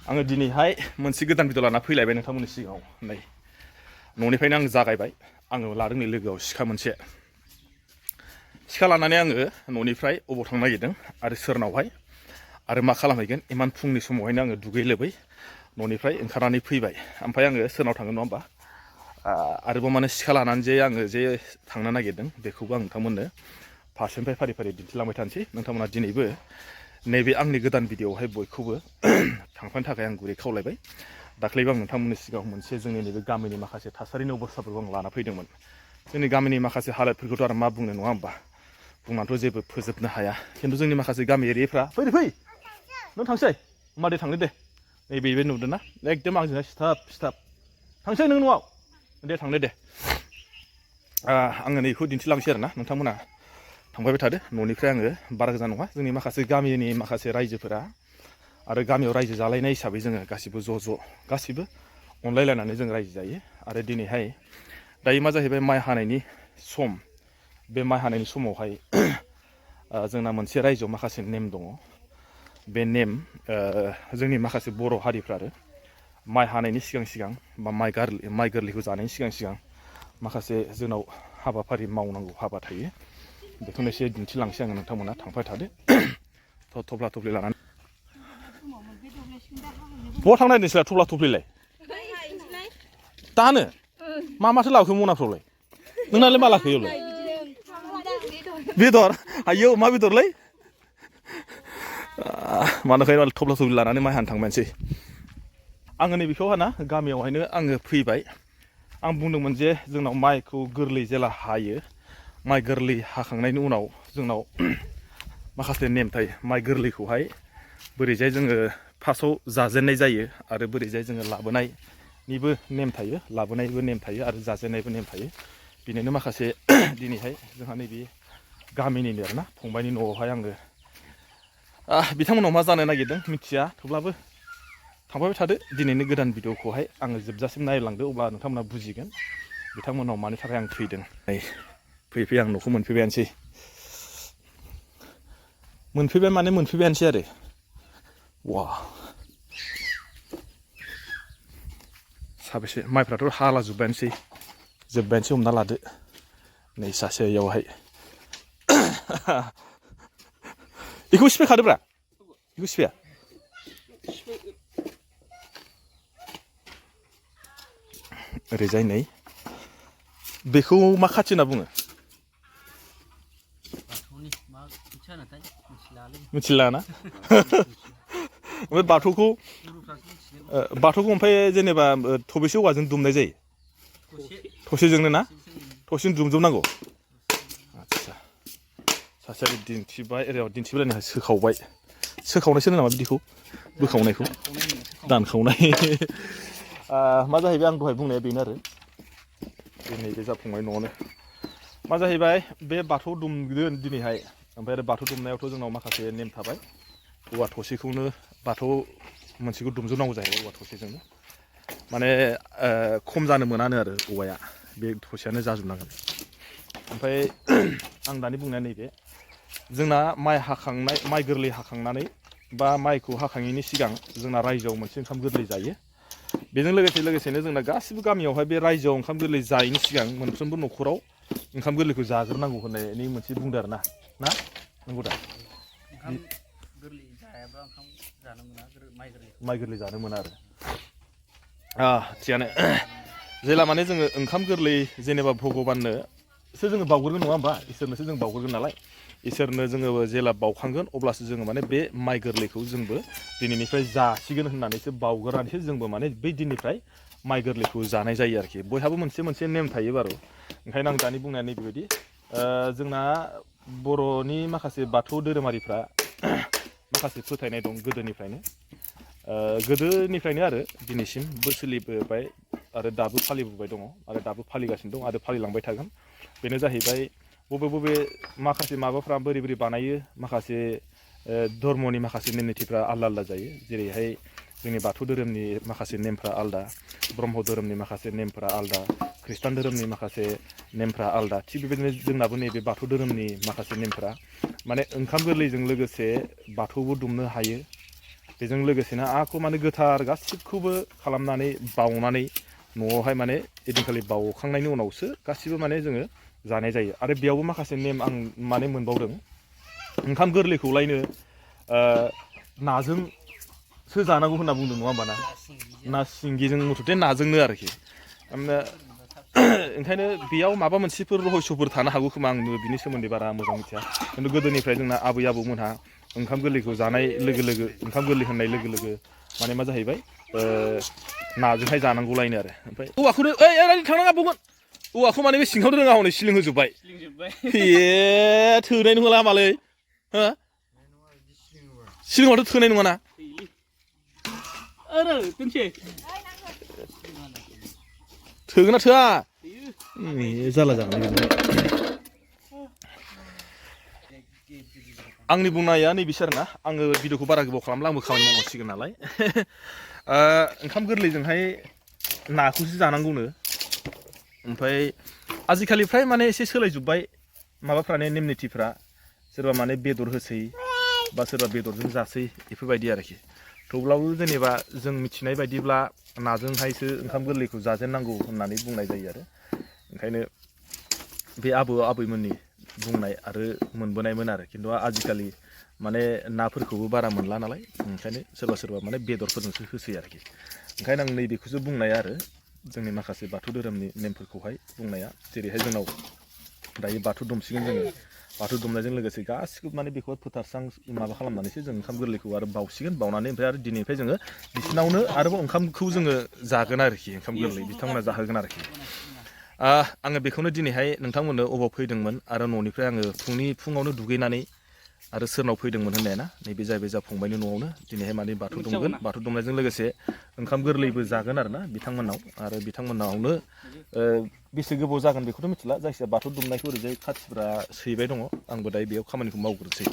आङो दिनैहाय मोनसे गोदान भिडिअ लाना फैलायबाय नोंथांमोननि सिगाङाव नै न'निफ्रायनो आं जागायबाय आङो लादों नै लोगोआव सिखा मोनसे सिखा लानानै आङो न'निफ्राय अबाव थांनो नागिरदों आरो सोरनावहाय आरो मा खालामहैगोन इमान फुंनि समावहायनो आङो दुगै लोबै न'निफ्राय ओंखारनानै फैबाय ओमफ्राय आङो सोरनाव थांगोन नङा होमबा आरोबाव माने सिखा लानानै जे आङो जे थांनो नागिरदों बेखौबो आं नोंथांमोननो फारसेनिफ्राय फारि फारि दिन्थिलांबाय थानोसै नोंथांमोना दिनैबो नैबे आंनि गोदान भिडिअआवहाय बयखौबो थांफानो थाखाय आं गुरै खावलायबाय दाख्लैबो आं नोंथांमोननि सिगाङाव मोनसे जोंनि नैबे गामिनि माखासे थासारिनि अबस्थाफोरखौ आं लाना फैदोंमोन जोंनि गामिनि माखासे हालोदफोरखौथ' आरो मा बुंनो नङा होमबा बुंनानैथ' जेबो फोजोबनो हाया खिन्थु जोंनि माखासे गामियारिफ्रा फै नों थांसै मादै थांनो दे नैबे बे नुदों ना एकदम आंजोंहाय सिथाब थांसै नों न'आव दे थांनो दे आङो नैखौ दिन्थिलांसै आरोना नोंथांमोना थांबाय थादो न'निफ्राय आङो बारा गोजान नङा जोंनि माखासे गामिनि माखासे रायजोफोरा आरो गामियाव रायजो जालायनाय हिसाबै जोङो गासिबो ज' गासिबो अनलायलायनानै जों रायजो जायो आरो दिनैहाय दायो मा जाहैबाय माइ हानायनि सम बे माइ हानायनि समावहाय जोंना मोनसे रायजोआव माखासे नेम दङ बे नेम जोंनि माखासे बर' हारिफ्रा आरो माइ हानायनि सिगां बा माइ गोरलैखौ जानायनि सिगां माखासे जोंनाव हाबाफारि मावनांगौ हाबा थायो बेखौनो एसे दिन्थिलांसै आङो नोंथांमोना थांबाय थादो थफ्ला थफ्लि लानानै बहा थांनो नागिरदों नोंसोरहा थफ्ला थफ्लिलाय दानो मा माथो लाबोखो मनाफ्रावलाय नोंनालाय मा लाखो इयावलाय बेदर आयौ मा बेदरलै मानोखाय थफ्ला थफ्लि लानानै माइ हानो थांबायसै आङो नैबेखौ ना गामियावहायनो आङो फैबाय आं बुंदोंमोन जे जोंनाव माइखौ गोरलै जेला हायो माइ गोरलै हाखांनायनि उनाव जोंनाव माखासे नेम थायो माइ गोरलैखौहाय बोरैजाय जोङो फार्स्टआव जाजेननाय जायो आरो बोरैजाय जोङो लाबोनायनिबो नेम थायो लाबोनायबो नेम थायो आरो जाजेननायबो नेम थायो बिनिनो माखासे दिनैहाय जोंहा नैबे गामिनिनो आरोना फंबायनि न'आवहाय आङो बिथांमोनाव मा जानो नागिरदों मिथिया थेवब्लाबो थांबाय थादो दिनैनि गोदान भिडिअखौहाय आङो जोबजासिम नायलांदो अब्ला नोंथांमोना बुजिगोन बिथांमोनाव मानि थाखाय आं फैदों नै फैयै आं न'खौ मोनफैबायानोसै मोनफैबाय माने मोनफैबायानोसै आरो वा साबेसे माइफ्राथ' हाला जोब्बायानोसै हमना लादो नै सासे इयावहाय बेखौ सिफायखादोब्रा बेखौ सिफाया ओरैजाय नै बेखौ मा खाथि होनना बुङो मिथिला ना ओमफ्राय बाथौखौ ओमफ्राय जेनेबा थबेसे औवाजों दुमनाय जायो थसेजोंनो ना थसेजों दुमजोबनांगौ आदसा सासे दिन्थिबाय ओरै दिन्थिबाय सोखावनायसो होनो नामा बिदिखौ बोखावनायखौ दानखावनाय मा जाहैबाय आं दहाय बुंनाया बेनो आरो नैबे जाफुंनाय न'आवनो मा जाहैबाय बे बाथौ दुमगोन दिनैहाय ओमफ्राय आरो बाथौ दुमनायावथ' जोंनाव माखासे नेम थाबाय औवा थसेखौनो बाथौ मोनसेखौ दुमजोबनांगौ जाहैबाय औवा थसेजोंनो माने खम जानो मोनानो आरो औवाया बे थसेयानो जाजोबनांगोन ओमफ्राय आं दानि बुंनाया नैबे जोंना माइ गोरलै हाखांनानै बा माइखौ हाखाङैनि सिगां जोंना रायजोआव मोनसे ओंखाम गोरलै जायो बेजों लोगोसेनो जोंना गासिबो गामियावहाय बे रायजोआव ओंखाम गोरलै जायैनि सिगां मोनफ्रोमबो न'खराव ओंखाम गोरलैखौ जाग्रोनांगौ होननायनि मोनसे बुंदों आरो ना नंगौ दा ओंखाम गोरलै जायाबा ओंखाम जानो मोना माइ गोरलै जानो मोना आरो थिगानो जेला माने जोङो ओंखाम गोरलै जेनेबा भगबाननोसो जोङो बावग्रोगोन नङा होमबा इसोरनोसो जों बावग्रोगोन नालाय इसोरनो जोङो जेला बावखांगोन अब्लासो जोङो माने बे माइ गोरलैखौ जोंबो दिनैनिफ्राय जासिगोन होननानैसो बावग्रोनानैसो जोंबो माने बै दिननिफ्राय माइ गोरलैखौ जानाय जायो आरोखि बयहाबो मोनसे नेम थायो बारु ओंखायनो आं दानि बुंनाया नैबेबायदि जोंना बर'नि माखासे बाथौ धोरोमारिफ्रा माखासे फोथायनाय दं गोदोनिफ्रायनो आरो दिनैसिमबो सोलिबोबाय आरो दाबो फालिबोबाय दङ आरो दाबो फालिगासिनो दं आरो फालिलांबाय थागोन बेनो जाहैबाय बबे माखासे माबाफ्रा बोरै बानायो माखासे धर्मनि माखासे नेम निथिफ्रा आलदा जायो जेरैहाय जोंनि बाथौ धोरोमनि माखासे नेमफ्रा आलदा ब्रह्म धोरोमनि माखासे नेमफ्रा आलदा खृष्टान धोरोमनि माखासे नेमफ्रा आलदा थिग बेबायदिनो जोंनाबो नैबे बाथौ धोरोमनि माखासे नेमफ्रा माने ओंखाम गोरलैजों लोगोसे बाथौबो दुमनो हायो बेजों लोगोसेनो आखौ माने गोथार गासिबखौबो खालामनानै बावनानै न'आवहाय माने एदिनखालि बावखांनायनि उनावसो गासिबो माने जोङो जानाय जायो आरो बेयावबो माखासे नेम आं माने मोनबावदों ओंखाम गोरलैखौलायनो नाजोंसो जानांगौ होनना बुंदों नङा होमबा ना सिंगिजों मथथे नाजोंनो आरोखि ओंखायनो बेयाव माबा मोनसेफोर रहस्यफोर थानो हागौ खोमा आंबो बिनि सोमोन्दै बारा मोजां मिथिया खिन्थु गोदोनिफ्राय जोंना आबै आबौमोनहा ओंखाम गोरलैखौ जानाय लोगो लोगो ओंखाम गोरलै होननाय लोगो लोगो माने मा जाहैबाय नाजोंहाय जानांगौलायनो आरो ओमफ्राय औवाखौनो ओइ थांनाङा बावगोन औवाखौ माने बे सिंखावनो रोङा हनै सिलिं होजोब्बाय थोनाय नङाला मालै हो सिलिंआवथ' थोनाय नङाना थोगोना थोआ जाला जागोन आंनि बुंनाया नैबेसो आरोना आङो भिडिअखौ बारा गोबाव खालामला आंबो खामानि मावसिगोन नालाय ओंखाम गोरलैजोंहाय नाखौसो जानांगौनो ओमफ्राय आजिखालि फ्राय माने एसे सोलायजोब्बाय माबाफ्रानो नेम निथिफ्रा सोरबा माने बेदर होसै बा सोरबा बेदरजों जासै बेफोरबायदि आरोखि थेवब्लाबो जेनेबा जों मिथिनाय बायदिब्ला नाजोंहायसो ओंखाम गोरलैखौ जाजेननांगौ होननानै बुंनाय जायो आरो ओंखायनो बे आबौ आबैमोननि बुंनाय आरो मोनबोनायमोन आरो खिन्थु आजिखालि माने नाफोरखौबो बारा मोनला नालाय ओंखायनो सोरबा सोरबा माने बेदरफोरजोंसो होसै आरोखि ओंखायनो आं नैबेखौसो बुंनाया आरो जोंनि माखासे बाथौ धोरोमनि नेमफोरखौहाय बुंनाया जेरैहाय जोंनाव दायो बाथौ दुमसिगोन जोङो बाथौ दुमनायजों लोगोसे गासिखौबो माने बेखौ फोथारस्रां माबा खालामनानैसो जों ओंखाम गोरलैखौ आरो बावसिगोन बावनानै ओमफ्राय आरो दिनैनिफ्राय जोङो बिसिनावनो आरोबाव ओंखामखौ जोङो जागोन आरोखि ओंखाम गोरलै बिथांमोना जाहोगोन आरोखि आङो बेखौनो दिनैहाय नोंथांमोननो अबाव फैदोंमोन आरो न'निफ्राय आङो फुङावनो दुगैनानै आरो सोरनाव फैदोंमोन होननाया ना नैबे जाहैबाय जा फंबायनि न'आवनो दिनैहाय माने बाथौ दुमगोन बाथौ दुमनायजों लोगोसे ओंखाम गोरलैबो जागोन आरो ना बिथांमोननाव आरो बिथांमोननावनो बेसे गोबाव जागोन बेखौथ' मिथिला जायखिजाया बाथौ दुमनायखौ ओरैजाय खाथिफ्रा सैबाय दङ आंबो दायो बेयाव खामानिखौ मावग्रोसै